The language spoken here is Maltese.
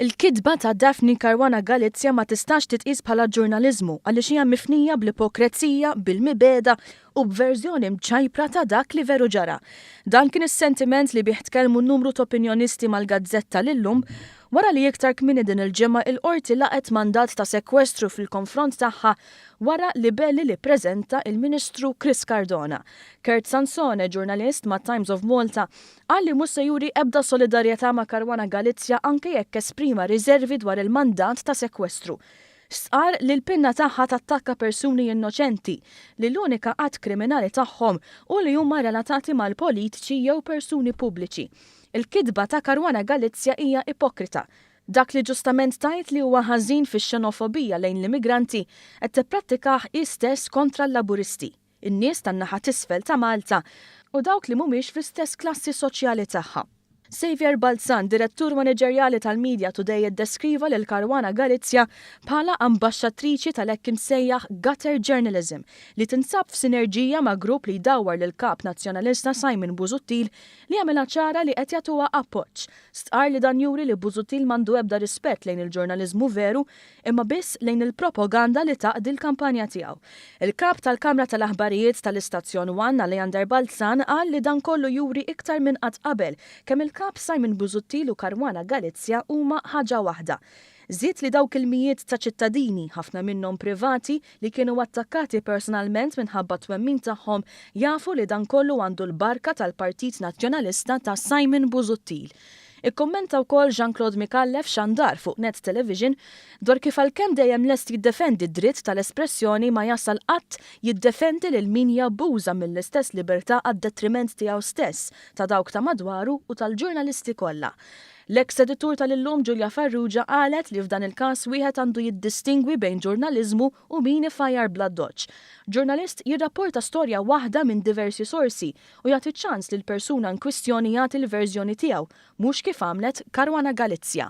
Il-kitba ta' Daphne Caruana Galizia ma tistax titqies bħala ġurnaliżmu għaliex hija mifnija bl-ipokrezija, bil-mibegħda u b'verżjoni mċajpra ta' dak li veru ġara. Dan kien is-sentiment li bih tkellmu numru t'opinjonisti mal-gazzetta l-Illum wara li iktar kmieni din il-ġimgħa il-Qorti laqgħet mandat ta' sekwestru fil-konfront tagħha wara libelli li ppreżenta il-Ministru Chris Cardona. Kurt Sansone, ġurnalist mat-Times of Malta, Qal li mhux se juri ebda solidarjetà ma' Caruana Galizia anke jekk esprima riservi dwar il-mandat ta' sekwestru. Stqarr li l-pinna tagħha tattakka persuni innoċenti li l-unika att kriminali tagħhom hu li huma relatati mal-politiċi jew persuni pubbliċi. Il-kitba ta' Caruana Galizia hija ipokrita. Dak li ġustament tgħid li huwa ħażin fix-xenofobija lejn l-immigranti qed tipprattikah hi stess kontra l-Laburisti. in-nies tan-naħa t'isfel ta' Malta u dawk li mhumiex fl-istess klassi soċjali tagħha. Saviour Balzan, Direttur Maniġerjali tal-Media Today iddeskriva lil Caruana Galizia bħala ambaxxatriċi tal-hekk imsejjaħ gutter journalism li tinsab f'sinerġija ma' grupp li jdawwar lill-Kap Nazzjonalista Simon Busuttil li għamilha ċara li qed jagħtuha appoġġ. Stqarr li dan juri li Busuttil m'għandu ebda rispett lejn il-ġurnaliżmu veru imma biss lejn il-propaganda li taqdi l-kampanja tiegħu. Il-Kap tal-Kamra tal-Aħbarijiet tal-Istazzjon One, Aleander Balzan, qal li dan kollu juri iktar minn qatt qabel kemm il-Kap Simon Busuttil u Caruana Galizia huma ħaġa waħda. Żied li dawk il-mijiet ta' ċittadini, ħafna minnhom privati, li kienu attakkati personalment minħabba t-twemmin tagħhom jafu li dan kollu għandu l-barka tal-Partit Nazzjonalista ta' Simon Busuttil. Ikkummenta wkoll Jean Claude Micallef xandar fuq Net Television dwar kif għalkemm dejjem lest jiddefendi d-dritt tal-espressjoni ma jasal qatt jiddefendi lil min jabbuża mill-istess libertà għad-detriment tiegħu stess, ta' dawk ta' madwaru u tal-ġurnalisti kollha. L-eks editur tal-Illum Julia Farrugia qalet li f'dan il-każ wieħed għandu jiddistingwi bejn ġurnaliżmu u min ifajjar bl-addoċċ. Ġurnalist jirrapporta storja waħda minn diversi sorsi u jagħti ċ-ċans lill-persuna inkwistjoni jagħti l-verżjoni tiegħu, mhux kif għamlet Caruana Galizia.